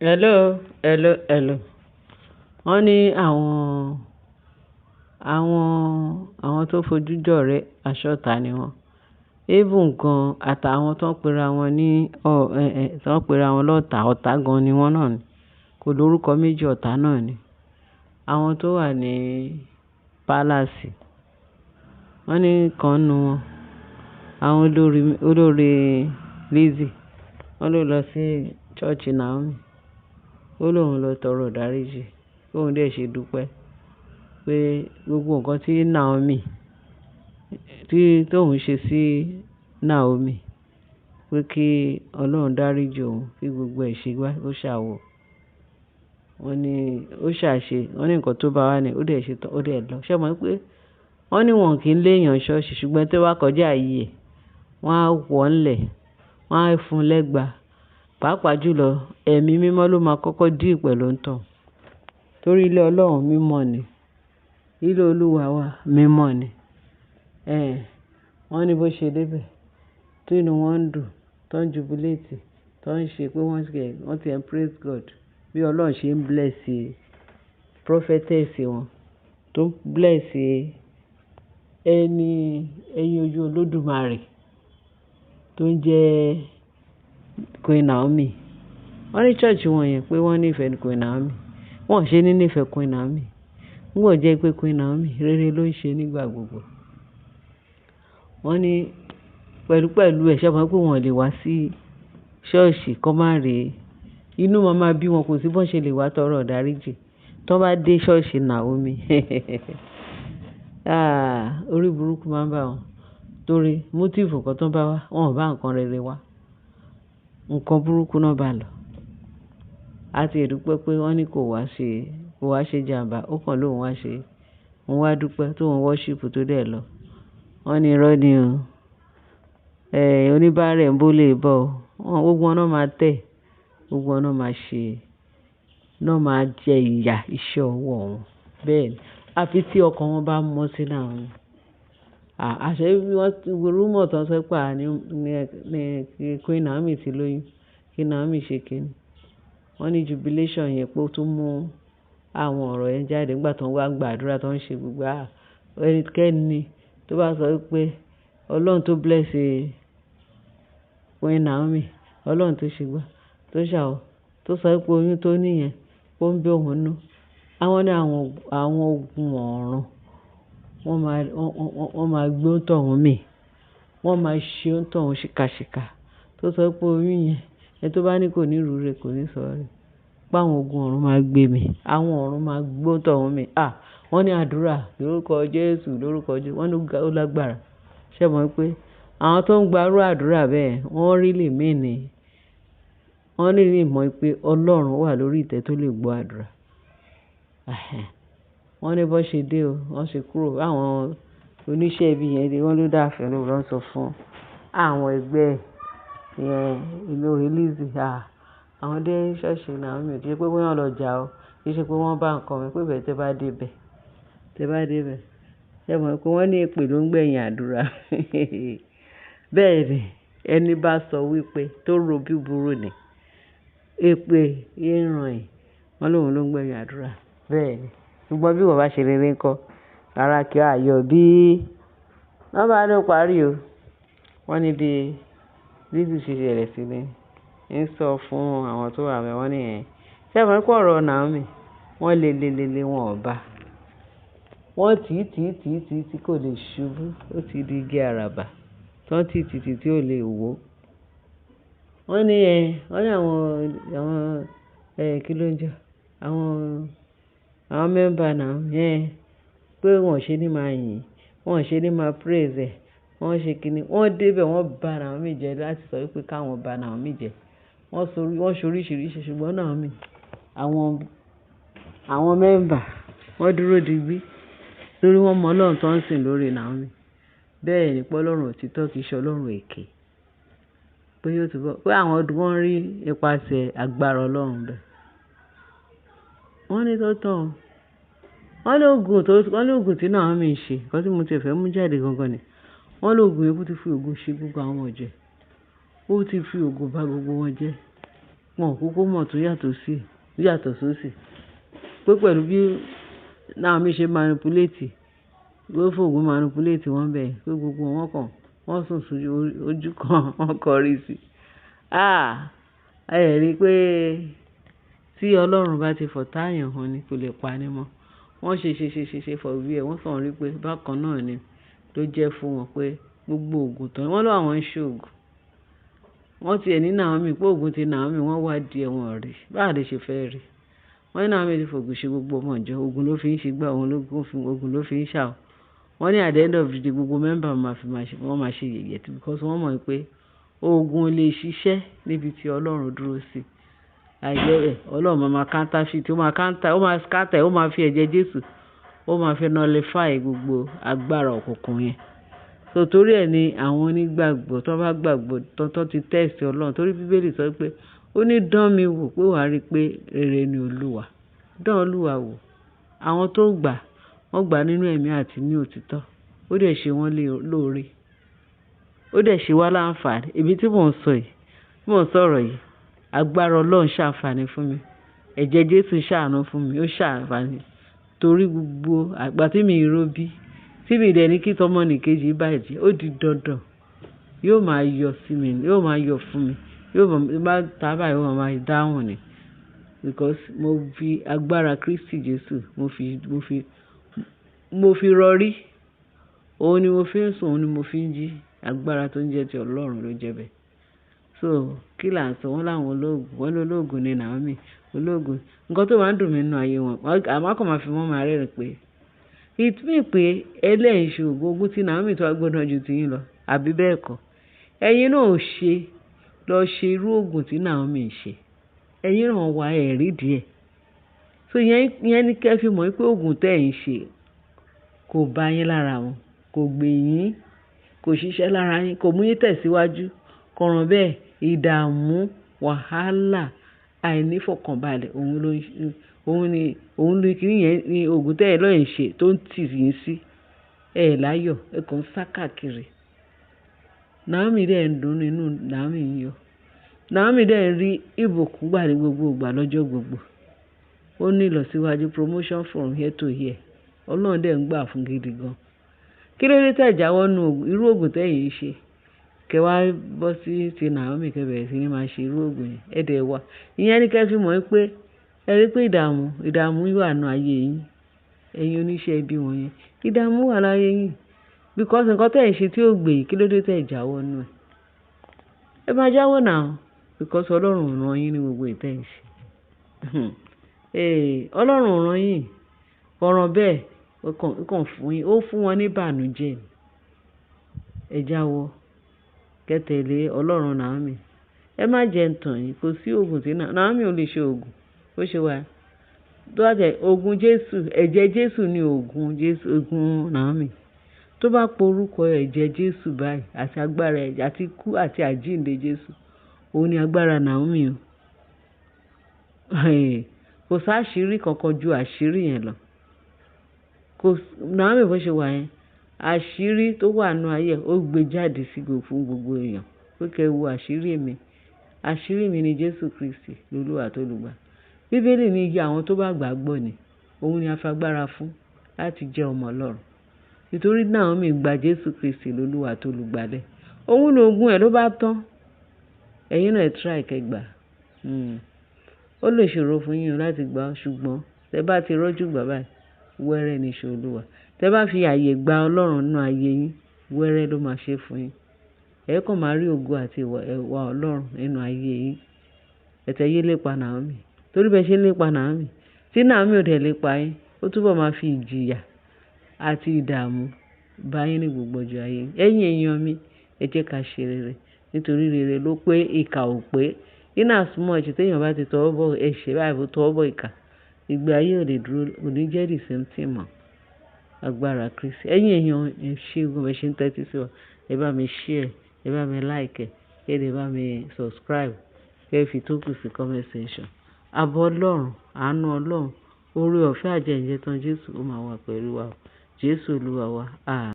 Hello, hello, hello. Wọ́n ní àwọn tó fojú jọ̀rẹ́ aṣọ́ta ni wọ́n. Even gan àtàwọn tó ń pera wọn ní, ọ, ẹ, ẹ, tó ń pera wọn lọ́ta, ọ̀tá gan ni wọ́n náà ni. Kò lórúkọ méjì ọ̀tá náà ni. Àwọn tó wà ní palace, wọ́n ní kan nínú wọn. Àwọn olórí, olórí Lizzy, wọ́n ló lọ sí church Naomi. Ó lóun lọ tọrọ ìdáríjì. Óun dẹ̀ ṣe dúpẹ́ pé gbogbo nǹkan tí Naomi, tí tóun ṣe sí Naomi, pé kí Ọlọ́run dáríjì òun, kí gbogbo ẹ̀ ṣe wá, ó ṣàwọ̀. Wọ́n ní ó ṣà ṣe, wọ́n ní nǹkan tó bá wá ní, ó dẹ̀ ṣe tán, ó dẹ̀ lọ. Ṣé o mọ̀ pé wọ́n ní wọ́n kì í lé èèyàn ṣọ́ọ̀ṣì ṣùgbọ́n tí ó bá kọjá ààyè ẹ̀, wọ́n á wọ́n lẹ̀, wọ́n á fún lẹ́gba. Pàápàá jùlọ, ẹ̀mí mímọ́ ló máa kọ́kọ́ deal pẹ̀lú òǹtọ̀. Torí ilé Ọlọ́run mímọ́ ni. Ilé Olúwa wa mímọ́ ni. Ẹn, wọ́n ní bó ṣe dé bẹ̀, tí inú wọn ń dùn, tó ń jubilate, tó ń ṣe pé wọ́n ti ń praise God bí Ọlọ́run ṣe ń bless prophetess wọn, tó ń bless ẹni ẹyin ojú Olódùmarè tó ń jẹ́ Queen Naomi. Wọ́n ní church wọn yẹn pé wọ́n nífẹ̀ẹ́ Queen Naomi. Wọ́n ò ṣe ní nífẹ̀ẹ́ Queen Naomi. Nígbà jẹ́ pé Queen Naomi rere ló ń ṣe nígbà gbogbo. Wọ́n ní pẹ̀lú pẹ̀lú ẹ̀ ṣé o mọ̀ pé wọ́n lè wá sí ṣọ́ọ̀ṣì kó má rí. Inú wọn máa bí wọn kò sí bó ṣe lè wá tọrọ ìdáríjì. Tí wọ́n bá dé ṣọ́ọ̀ṣì Naomi, ah, orí burúkú máa ń bá wọn. Torí motive nǹkan tó ń bá wá, wọ́n ò bá nǹkan rere wá. Nǹkan burúkú náà bá lọ. A ti dúpẹ́ pé wọ́n ní kò wá ṣe, kò wá ṣe jàmbá, ó kàn lóun wá ṣe. Òun wá dúpẹ́ tó ń worship tó dẹ̀ lọ. Wọ́n ní irọ́ ni o. Eh, oníbàárẹ̀ ń bó lè bọ̀ o. Wọ́n, gbogbo wọn náà máa tẹ̀, gbogbo wọn náà máa ṣe, náà máa jẹ ìyà iṣẹ́ ọwọ́ wọn. Bẹ́ẹ̀ ni. Àfi tí ọkàn wọn bá mọ́ sí Naomi. À, àṣé bí wọ́n ti rumour tó ń sọ pé à ní, ní, ní Queen Naomi ti lóyún. Kí Naomi ṣe kíni. Wọ́n ní jubilation yẹn pé ó tún mú àwọn ọ̀rọ̀ yẹn jáde nígbà tó ń wá gbàdúrà tó ń ṣe gbogbo. À, ẹnikẹ́ni tó bá sọ wípé Ọlọ́run tó bless Queen Naomi, Ọlọ́run tó ṣe gbá, tó ṣàwọ̀, tó sọ wípé oyún tó ní yẹn, ó ń bí òun nú. Àwọn ní àwọn, àwọn ogun ọ̀run, wọ́n máa, wọ́n, wọ́n, wọ́n máa gbé òǹtọ̀ún mì. Wọ́n máa ṣe òǹtọ̀ún ṣìkàṣìkà. Tó sọ wípé oyún yẹn, ẹni tó bá ní kò ní rúre, kò ní sọ̀rẹ́. Pé àwọn ogun ọ̀run máa gbé mi. Àwọn ọ̀run máa gbé òǹtọ̀ún mì. À, wọ́n ní àdúrà lórúkọ Jésù, lórúkọ Jésù. Wọ́n ní ó lágbára. Ṣé o mọ̀ pé àwọn tó ń gba irú àdúrà bẹ́ẹ̀, wọ́n really mean ni. Wọ́n really mọ̀ pé Ọlọ́run wà lórí ìtẹ́ tó lè gbọ́ àdúrà. Ẹ̀hẹn. Wọ́n ní bó ṣe dé o, wọ́n ṣe kúrò. Àwọn oníṣẹ́ ibi yẹn dé, wọ́n ló dáfẹ́ ló lọ sọ fún àwọn ẹgbẹ́ yẹn olórí Lizzy. À, àwọn dé ṣọ́ọ̀ṣì Naomi, kì í ṣe pé wọ́n lọ jà o. Kì í ṣe pé wọ́n bá nǹkan mi pé bẹ́ẹ̀ tí ẹ bá dé bẹ̀, tí ẹ bá dé bẹ̀. Ṣé o mọ̀ pé wọ́n ní èpè ló ń gbẹ̀yìn àdúrà. Bẹ́ẹ̀ ni, ẹni bá sọ wípé tó ro búburú ni, èpè ìran ẹ̀, wọ́n lóhùn ló ń gbẹ̀yìn àdúrà. Bẹ́ẹ̀ ni. Ṣùgbọ́n bí ìwọ bá ṣe rere ńkọ́, rárá kí a yọ bí. Wọ́n bá ní ó parí o. Wọ́n ní bí Lizzy ṣe ṣẹlẹ̀ sí ni, ń sọ fún àwọn tó wà bẹ́ẹ̀, wọ́n ní ẹ̀. Ṣé o mọ̀ pé ọ̀rọ̀ Naomi, wọ́n lé lé lé lé wọn ò bá. Wọ́n tí tí tí tí tí kò lè ṣubú. Ó ti di igi àràbà. Tán tí tí tí tí ò lè wó. Wọ́n ní ẹ, wọ́n ní àwọn, àwọn, ẹ, kí ló ń jẹ? Àwọn, àwọn member Naomi, ẹ, pé wọ́n ò ṣe ní máa yìn, wọ́n ò ṣe ní máa praise ẹ̀, wọ́n ṣe kíni. Wọ́n dé bẹ̀ wọ́n bá Naomi jẹ láti sọ wípé káwọn bá Naomi jẹ. Wọ́n sọ, wọ́n ṣe oríṣìíríṣìí ṣùgbọ́n Naomi, àwọn, àwọn member wọ́n dúró digbí torí wọ́n mọ Ọlọ́run tó ń sìn lórí Naomi. Bẹ́ẹ̀ ni pé Ọlọ́run òtítọ́ kì í ṣe Ọlọ́run èké. Pé yóò túbọ̀, pé àwọn wọ́n rí ipasẹ̀ agbára Ọlọ́run bẹ́ẹ̀. Wọ́n ní tó tán o. Wọ́n ní ògùn tó, wọ́n ní ògùn tí Naomi ń ṣe, nǹkan tí mo ti fẹ́ mú jáde gangan ni. Wọ́n ní ògùn yẹn kó ti fi ògùn ṣe gbogbo àwọn ọmọ ìjọ. Ó ti fi ògùn bá gbogbo wọn jẹ́. Wọn ò kúkú mọ̀ tó yàtọ̀ sí, yàtọ̀ sóṣì. Pé pẹ̀lú bí Naomi ṣe manipulate, ló fògùn manipulate wọ́n bẹ́ẹ̀, pé gbogbo wọn kàn, wọ́n sùn sí ojú kan, wọ́n kọrí sí. Ah! Ẹ rí i pé tí Ọlọ́run bá ti fọ̀tá èèyàn hàn ni kò lè pani mọ́. Wọ́n ṣe, ṣe, ṣe, ṣe, ṣe for where wọ́n kàn rí pé bákan náà ni ló jẹ́ fún wọn pé gbogbo ògùn tán. Wọ́n lọ àwọn ń ṣe ògùn. Wọ́n ti ẹ̀ ní Naomi pé ògùn ti Naomi wọ́n wá di ẹ̀ wọ́n ò rí. Báwo lè ṣe fẹ́ rí? Wọ́n ní Naomi ti fògùn ṣe gbogbo ọmọ ìjọ. Ògùn ló fi ń ṣe gbá, òun ló fi, ògùn ló fi ń ṣà o. Wọ́n ní at the end of the day gbogbo member máa fi máa ṣe, wọ́n máa ṣe yẹ̀yẹ́ because wọ́n mọ̀ pé ògùn ò lè ṣiṣẹ́ níbi tí Ọlọ́run dúró sí. Àìjẹ́bẹ̀ Ọlọ́run máa ma counterfeit, ó máa counter, ó máa scatter, ó máa fi ẹ̀jẹ̀ Jésù, ó máa fi nullify gbogbo agbára òkùnkùn yẹn. So torí ẹ ní àwọn onígbàgbọ́ tó bá gbàgbọ́, tó ti test Ọlọ́run. Torí Bíbélì sọ pé ó ní dán mi wò pé wà á rí pé rere ni Olúwa. Dán Olúwa wò. Àwọn tó gbà, wọ́n gbà nínú ẹ̀mí àti ní òtítọ́. Ó dẹ̀ ṣe wọ́n lóore. Ó dẹ̀ ṣe wá láǹfààní. Èmi tí mò ń sọ yìí, tí mò ń sọ̀rọ̀ yìí, agbára Ọlọ́run ṣàǹfààní fún mi. Ẹ̀jẹ̀ Jésù ṣàánú fún mi, ó ṣàǹfààní. Torí gbogbo àgbà tí mi rò bí, tí mi dẹ̀ ní kí tọmọnìkejì bàjẹ́, ó di dandan. Yóò máa yọ sí mi, yóò máa yọ fún mi. Yóò máa tá báyìí, ó máa dáhùn ni. Because mo fi agbára Kristi Jésù, mo fi rọrí. Òun ni mo fi ń sùn, òun ni mo fi ń jí. Agbára tó ń jẹ́ ti Ọlọ́run ló jẹ́ bẹ́ẹ̀. So kí là ń sọ? Wọ́n láwọn ológun, wọ́n ní ológun ni Naomi, ológun. Ǹkan tó máa ń dùn mí nínú ayé wọn, àmọ́ kàn máa fi wọ́n máa rẹ́rìn pé it mean pé ẹlẹ́yìn ṣe ògùn, ogun tí Naomi tó wá gbóná ju ti yín lọ, àbí bẹ́ẹ̀ kọ́. Ẹ̀yin náà ò ṣe lọ ṣe irú ògùn tí Naomi ń ṣe. Ẹ̀yin náà wá ẹ̀rí díẹ̀. So ìyẹn ní kí ẹ fi mọ̀ pé ògùn tẹ́ ẹ̀ ń ṣe kò bá yín lára wọn, kò gbé yín, kò ṣiṣẹ́ lára yín, kò mú yín tẹ̀síwájú. Kọ̀ràn bẹ́ẹ̀, ìdààmú, wàhálà, àìnífọ̀kànbalẹ̀, òun ló kíni yẹn ní ògùn tẹ́ ẹ lọ́ ń ṣe tó ń tì yín sí. Ẹ láyọ̀, ẹ kàn ń sá káàkiri. Naomi dẹ̀ ń dùn nínú, Naomi ń yọ̀. Naomi dẹ̀ ń rí ìbùkún gbà ní gbogbo ìgbà lọ́jọ́ gbogbo. Ó ní ìlọsíwájú, promotion from here to here. Ọlọ́run dẹ̀ ń gbà fún gidi gan. Kí ló dé tẹ̀ jáwọ́ nínú irú ògùn tẹ́ ẹ̀yin ń ṣe? Kẹ wá bọ́ sí ti Naomi kẹ bẹ̀rẹ̀ sí ní máa ṣe irú ògùn yẹn. Ẹ dẹ̀ wá. Ìyẹn ni kí ẹ fi mọ̀ pé ẹ rí pé ìdààmú, ìdààmú wà nínú ayé yín. Ẹ̀yin oníṣẹ́ ibi wọ̀nyẹn. Ìdààmú wà láyé yín. Because nǹkan tí ẹ̀ ń ṣe tí ó gbé yín, kí ló dé tẹ̀ jáwọ́ nínú ẹ̀? Ẹ máa jáwọ́ now because Ọlọ́run ò rán yín ní gbogbo èyí tí ẹ̀ ń ṣe. Ee, Ọlọ́run ò rán yín. Kọ̀ràn bẹ́ẹ̀, ó kàn fún yín, ó fún wọn ní ìbànújẹ́. Ẹ jáwọ́. Kẹ́ tẹ̀lé Ọlọ́run Naomi. Ẹ má jẹ ń tàn yín. Kò sí ògùn tí Naomi ò lè ṣe ògùn. Ó ṣe wà. Tó bá jẹ́ ògùn Jésù, ẹ̀jẹ̀ Jésù ni ògùn Jésù, ògùn Naomi. Tó bá po orúkọ ẹ̀jẹ̀ Jésù báyìí àti agbára ẹ̀jẹ̀ àti ikú àti àjíǹde Jésù, òun ni agbára Naomi o. Kò sáàṣírí kankan ju àṣírí yẹn lọ. Kò sí, Naomi bó ṣe wà yẹn, àṣírí tó wà nínú ayé ẹ, ó gbé jáde sí fún gbogbo èèyàn. Pé kí ẹ wo àṣírí mi. Àṣírí mi ni Jésù Kristi, Olúwa àti Olùgbàlà. Bíbélì ní iye àwọn tó bá gbàgbọ́ ni, òun ni a fagbára fún láti jẹ́ ọmọ Ọlọ́run. Nítorí Naomi gba Jésù Kristi lólúwa àti olùgbàlà. Òun ní ogún ẹ̀ ló bá tán. Ẹ̀yin náà ẹ try kẹ́ gbà. Ó lè ṣòro fún yín láti gbà, ṣùgbọ́n tẹ bá ti rọ́jú gbà báyìí, wẹ́rẹ́ ni iṣẹ́ Olúwa. Tẹ bá fi ààyè gba Ọlọ́run nínú ayé yín, wẹ́rẹ́ ló máa ṣe fún yín. Ẹ kàn máa rí ògo àti ẹwà Ọlọ́run nínú ayé yín. Ẹ tẹ yé lépa Naomi. Torí bí ẹ ṣe ń lépa Naomi, tí Naomi ò dẹ̀ lépa yín, ó túbọ̀ máa fi ìjìyà àti ìdààmú bá yín ní gbogbo ọjọ́ ayé yín. Ẹ̀yin èèyàn mi, ẹ jẹ́ ká ṣe rere. Nítorí rere ló pé, ìkà ò pé. In as much tí èèyàn bá ti tọwọ́ bọ ẹ̀ṣẹ̀ báyìí, bó tọwọ́ bọ ìkà, ìgbé ayé ò lè dúró, kò ní jẹ́ the same thing mọ́. Agbára Kristi. Ẹ̀yin èèyàn, ẹ ṣé gan bẹ ṣe ń tẹ́tí sí wa. Ẹ bá mi share, ẹ bá mi like, ẹ dẹ̀ bá mi subscribe, kí ẹ fi tókù sí comment section. Àbọ̀ Ọlọ́run, àánú Ọlọ́run, oore ọ̀fẹ́ àjẹ́ǹjẹ́ tán Jésù ó máa wà pẹ̀lú wa. Jésù Olúwa wa. Àmín.